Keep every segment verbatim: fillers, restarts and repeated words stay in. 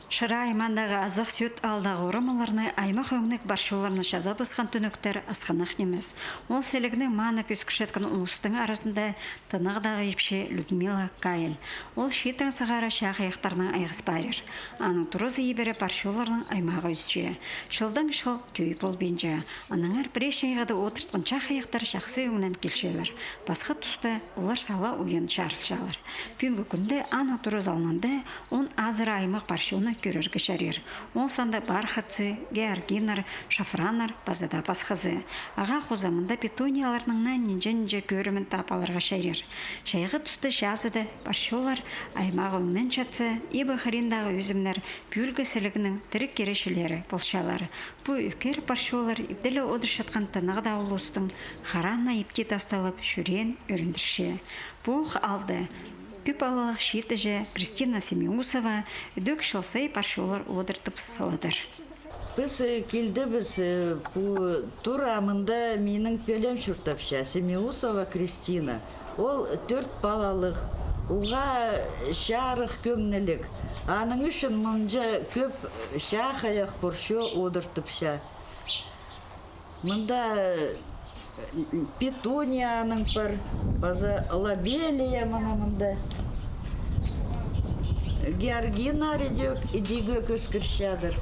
Шыра аймаандағы Азах Сӧӧт аалдағы орамаларны аймах ӧңніг парчаларны чазабысхан тӱнӧктер асхынах нимес. Ол сілігні мааннап ӧскірчеткен улустың аразында тынағдағы ипчі Людмила Кайл. Ол чииттең сығара чаа хайахтарнаң айғас парир. Аның туразы ибіре парчаларның аймағы ӧсче. Чылдаң чыл тӧӧй полбинча. Аннаңар пірее чайғыда одыртхан чаа хайахтар чахсы ӧңнен килчелер. Пасха туста олар сала уйан чарылчалар. Пӱӱнгі кӱнде аның туразы алнында он азыра аймах парчаны кӧрерге чарир. Ол санда бархатцы, георгиннар, шафраннар паза даа пасхазы. Ағаа хоза мында петунияларның наа нинҷе-нинҷе кӧрімін таап аларға чарир. Чайғы туста чазыда парчалар аймағы ӧңненчетсе, ибі хыриндағы ӧзімнер пӱӱлгі сілігнің тіріг киречілері полчалар. Пу ӧкер парчалар ибділе одырчатхан тынағда улустың хараана ипти тасталып чӱреен ӧріндірче. Пу ох аалда кӧп палалығ чииттеҷе Кристина Семиусова ідӧк чыл сай парчалар одыртып саладыр. Піс, э, килдібіс, э, пу тура мында минің пӧлем чуртапча, Семиусова Кристина. Ол тӧрт палалығ, уғаа чарых кӧңніліг. Аның ӱчӱн мынҷа кӧп чаа хайах парча одыртыпча. Мында, э, петунияның пар, паза лобелия мына мында. Георгиннар ідӧк, ідӧк ӧскірчедір.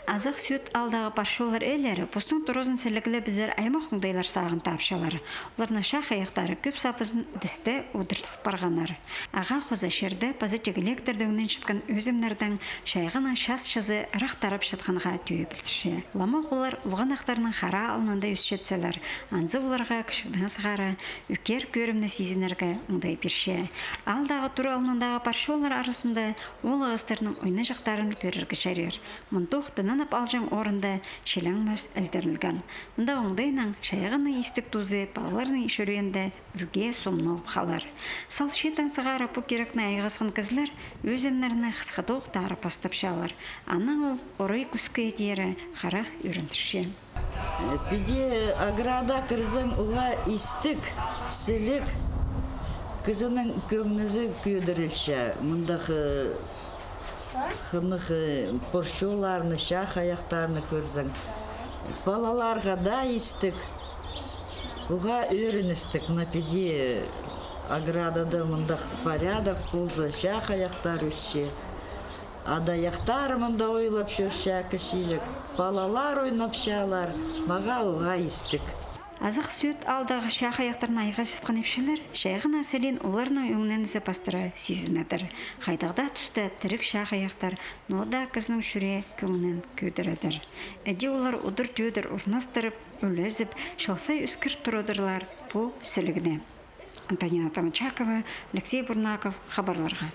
Азах Сӧӧт аалдағы парчалар ээлері постың туразын сіліглебізер аймах оңдайлар сағын таапчалар. Оларның чаа хайахтары кӧп сабызын дісте одыртыл парғаннар. Ағаа хоза чирде паза тигілектерде ӧңненчеткен ӧзімнердең чайғының час чазы ырах тарапчатханға тӧӧй пілдірче. Ламох олар улуғ ынахтарның хараа алнында ӧсчетселер, анзы оларға кічігдең сығара ӧкер кӧрімні сизінерге оңдай пирче. Аалдағы тура алнындағы парчалар аразында оолағастарның ойнаҷахтарын кӧрерге чарир. Мындох тынанып алҷаң орында чилең мас ілдірілген. Мындағ оңдайнаң чайғының истіг тузы палаларның чӱреенде ӱрге сомналып халар. Сал чииттең сығара пу кирекні айғасхан кізілер ӧзімнерні хысхадох таарып пастапчалар. Анаң ол орай кӱскее теере харах ӧріндірче. Э, піди ограда кірзең, уғаа истіг, сіліг, кізінің кӧңнізі кӧдірілче. Мындағ, э, хынығ, э, парчаларны, чаа хайахтарны кӧрзең. Палаларға даа истіг. Уғаа ӧріністіг, на піди оградада мындағ порядок полза, чаа хайахтар ӧсче. Ада-аяхтар мында ойлап чӧрче кічіҷек. Палалар ойнапчалар, мағаа уғаа истіг. Азах Сӧӧт аалдағы чаа хайахтарны айғасчатхан ипчілер чайғының сілиин оларның ӧңненізі пастыра сизінедір. Хайдағ даа туста тіріг чаа хайахтар ноо даа кізінің чӱрее кӧңнін кӧдіредір. Іди олар удур-тӧдір орнастырып, ӱлезіп, чыл сай ӧскір турадырлар пу сілігні. Антонина Томачакова, Алексей Бурнаков, хабарларға.